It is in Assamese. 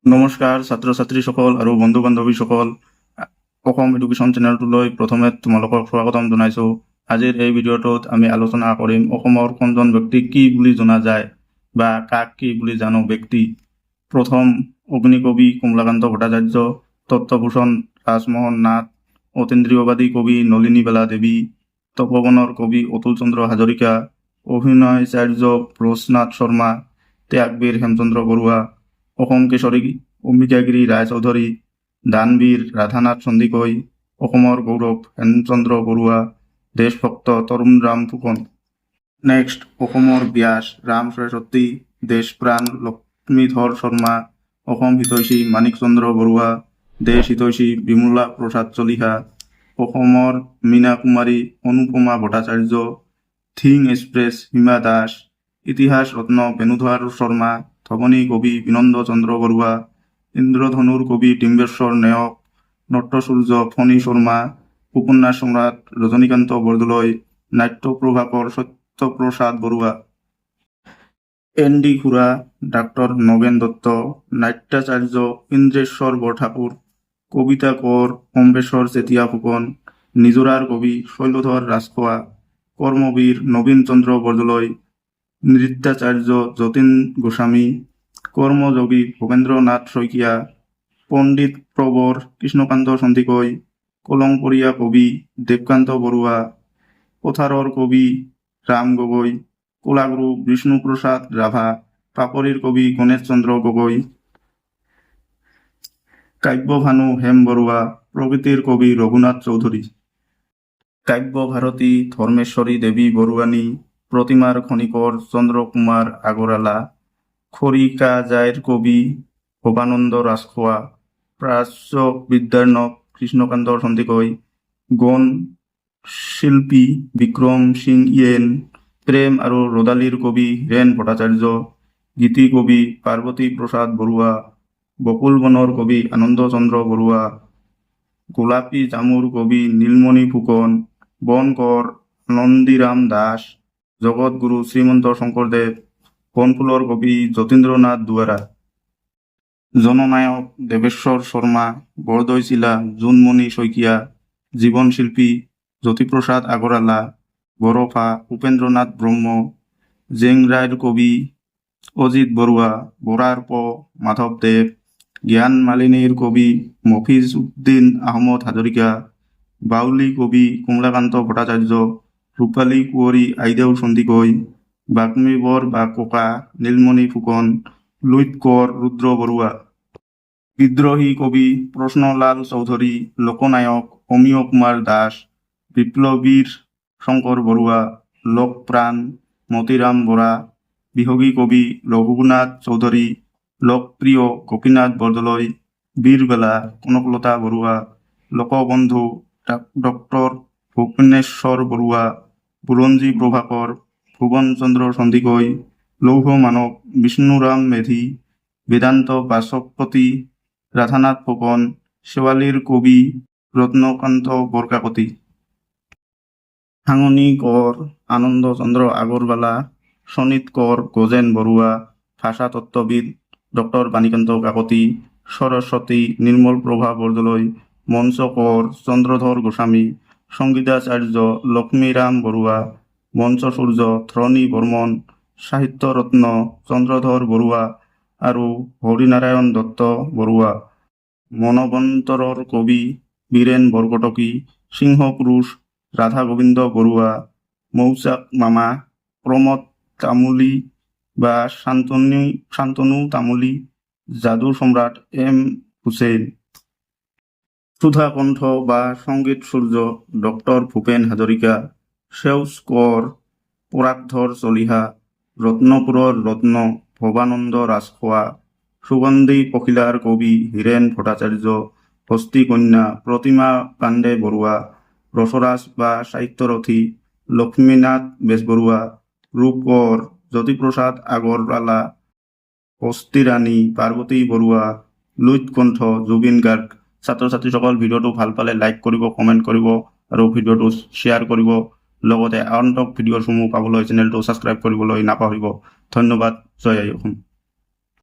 নমস্কাৰ ছাত্ৰ ছাত্ৰীসকল আৰু বন্ধু বান্ধৱীসকল, অসম এডুকেশ্যন চেনেলটোলৈ প্ৰথমে তোমালোকক স্বাগতম জনাইছোঁ। আজিৰ এই ভিডিঅ'টোত আমি আলোচনা কৰিম অসমৰ কোনজন ব্যক্তিক কি বুলি জনা যায় বা কাক কি বুলি জানো ব্যক্তি। প্ৰথম অগ্নিকবি কমলাকান্ত ভট্টাচাৰ্য, তত্ত্বভূষণ ৰাজমোহন নাথ, অতীন্দ্ৰিয়বাদী কবি নলিনীবালা দেৱী, তপোবনৰ কবি অতুল চন্দ্ৰ হাজৰিকা, অভিনয়াচাৰ্য ব্ৰজনাথ শৰ্মা, ত্যাগবীৰ হেমচন্দ্ৰ বৰুৱা, অসম কেশৰী অম্বিকাগিৰী ৰায়চৌধুৰী, দানবীৰ ৰাধানাথ সন্দিকৈ, অসমৰ গৌৰৱ হেমচন্দ্ৰ বৰুৱা, দেশভক্ত তৰুণৰাম ফুকন। নেক্সট, অসমৰ ব্যাস ৰাম সৰস্বতী, দেশপ্ৰাণ লক্ষ্মীধৰ শৰ্মা, অসম হিতৈষী মাণিক চন্দ্ৰ বৰুৱা, দেশ হিতৈষী বিমলা প্ৰসাদ চলিহা, অসমৰ মীনা কুমাৰী অনুপমা ভট্টাচাৰ্য, ধিং এক্সপ্ৰেছ হিমা দাস, ইতিহাস ৰত্ন বেণুধৰ শৰ্মা, ধবনী কবি বিনন্দ চন্দ্ৰ বৰুৱা, ইন্দ্ৰধনুৰ কবি ডিম্বেশ্বৰ নেওগ, নট্টসূৰ্য ফণী শৰ্মা, উপন্যাস সম্ৰাট ৰজনীকান্ত বৰদলৈ, নাট্য প্ৰভাকৰ সত্যপ্ৰসাদ বৰুৱা, এন ডি খুৰা, ডাক্তৰ নগেন দত্ত, নাট্যাচাৰ্য ইন্দ্ৰেশ্বৰ বৰঠাকুৰ, কবিতা কোঁৱৰ অম্বেশ্বৰ চেতিয়া ফুকন, নিজৰাৰ কবি শৈলধৰ ৰাজখোৱা, কৰ্মবীৰ নবীন চন্দ্ৰ বৰদলৈ, নৃত্যাচাৰ্য যতীন গোস্বামী, কৰ্মযোগী ভবেন্দ্ৰ নাথ শইকীয়া, পণ্ডিত প্ৰবৰ কৃষ্ণকান্ত সন্দিকৈ, কলংপৰীয়া কবি দেৱকান্ত বৰুৱা, পথাৰৰ কবি ৰাম গগৈ, কলাগুৰু বিষ্ণুপ্ৰসাদ ৰাভা, পাপৰিৰ কবি গণেশ চন্দ্ৰ গগৈ, কাব্যভানু হেম বৰুৱা, প্ৰকৃতিৰ কবি ৰঘুনাথ চৌধুৰী, কাব্যভাৰতী ধৰ্মেশ্বৰী দেৱী বৰুৱানী, প্ৰতিমাৰ খনিকৰ চন্দ্ৰকুমাৰ আগৰৱালা, খৰিকাজাইৰ কবি ভৱানন্দ ৰাজখোৱা, প্ৰাচ্য বিদ্যাৰ্ণৱ কৃষ্ণকান্ত সন্দিকৈ, গণ শিল্পী বিক্ৰম সিং ইয়েন, প্ৰেম আৰু ৰ'দালিৰ কবি হীৰেণ ভট্টাচাৰ্য, গীতি কবি পাৰ্বতী প্ৰসাদ বৰুৱা, বকুল বনৰ কবি আনন্দ চন্দ্ৰ বৰুৱা, গোলাপী জামুৰ কবি নীলমণি ফুকন, বনকৰ আনন্দিৰাম দাস, জগতগুৰু শ্ৰীমন্ত শংকৰদেৱ, বনফুলৰ কবি যতীন্দ্ৰনাথ দুৱৰা, জননায়ক দেৱেশ্বৰ শৰ্মা, বৰদৈচিলা জোনমণি শইকীয়া, জীৱনশিল্পী জ্যোতিপ্ৰসাদ আগৰৱালা, বৰফা উপেন্দ্ৰনাথ ব্ৰহ্ম, জেংৰাইৰ কবি অজিত বৰুৱা, বৰাৰ প মাধৱদেৱ, জ্ঞান মালিনীৰ কবি মফিজ উদ্দিন আহমদ হাজৰিকা, বাউলী কবি কমলাকান্ত ভট্টাচাৰ্য, ৰূপালী কুঁৱৰী আইদেউ সন্দিকৈ, বাগ্মীবৰ বা ককা নীলমণি ফুকন, লুইত কোঁৱৰ ৰুদ্ৰ বৰুৱা, বিদ্ৰোহী কবি প্ৰশ্নলাল চৌধুৰী, লোকনায়ক অমিয় কুমাৰ দাস, বিপ্লৱীৰ শংকৰ বৰুৱা, লোকপ্ৰাণ মতিৰাম বৰা, বিহগী কবি ৰঘুনাথ চৌধুৰী, লোকপ্ৰিয় গোপীনাথ বৰদলৈ, বীৰবেলা কনকলতা বৰুৱা, লোকবন্ধু ডক্টৰ ভূপেনেশ্বৰ বৰুৱা, বুৰঞ্জী প্ৰভাকৰ ভুৱন চন্দ্ৰ সন্দিকৈ, লৌহ মানৱ বিষ্ণুৰাম মেধি, বেদান্ত বাচস্পতি ৰাধানাথ ফুকন, শেৱালিৰ কবি ৰত্নকান্ত বৰকাকতী, ভাঙনি কোঁৱৰ আনন্দ চন্দ্ৰ আগৰৱালা, শোণিত কোঁৱৰ গজেন বৰুৱা, ভাষাতত্ত্ববিদ ডক্টৰ বাণীকান্ত কাকতি, সৰস্বতী নিৰ্মল প্ৰভা বৰদলৈ, মঞ্চ কোঁৱৰ চন্দ্ৰধৰ গোস্বামী, সংগীতাচাৰ্য লক্ষ্মীৰাম বৰুৱা, মঞ্চসূৰ্য ধৰণী বৰ্মন, সাহিত্যৰত্ন চন্দ্ৰধৰ বৰুৱা আৰু হৰিনাৰায়ণ দত্ত বৰুৱা, মন্বন্তৰৰ কবি বীৰেণ বৰকটকী, সিংহপুৰুষ ৰাধা গোবিন্দ বৰুৱা, মৌচাক মামা প্ৰমোদ তামুলী বা শান্তনু তামুলী, যাদু সম্ৰাট এম হুছেইন, সুধাকণ্ঠ বা সংগীত সূৰ্য ডক্টৰ ভূপেন হাজৰিকা, সেউজ কোঁৱৰ পৰাগধৰ চলিহা, ৰত্নপুৰৰ ৰত্ন ভৱানন্দ ৰাজখোৱা, সুগন্ধি পখিলাৰ কবি হীৰেণ ভট্টাচাৰ্য, হস্তীকন্যা প্ৰতিমা পাণ্ডে বৰুৱা, ৰসৰাজ বা সাহিত্যৰথী লক্ষ্মীনাথ বেজবৰুৱা, ৰূপকোঁৱৰ জ্যোতিপ্ৰসাদ আগৰৱালা, হস্তীৰাণী পাৰ্বতী বৰুৱা, লুইত কণ্ঠ জুবিন গাৰ্গ। ছাত্ৰ ছাত্ৰীসকল, ভিডিঅ'টো ভাল পালে লাইক কৰিব, কমেণ্ট কৰিব আৰু ভিডিঅ'টো শ্বেয়াৰ কৰিব। লগতে আগন্তুক ভিডিঅ'সমূহ পাবলৈ চেনেলটো ছাবস্ক্ৰাইব কৰিবলৈ নাপাহৰিব। ধন্যবাদ। জয় আই অসম।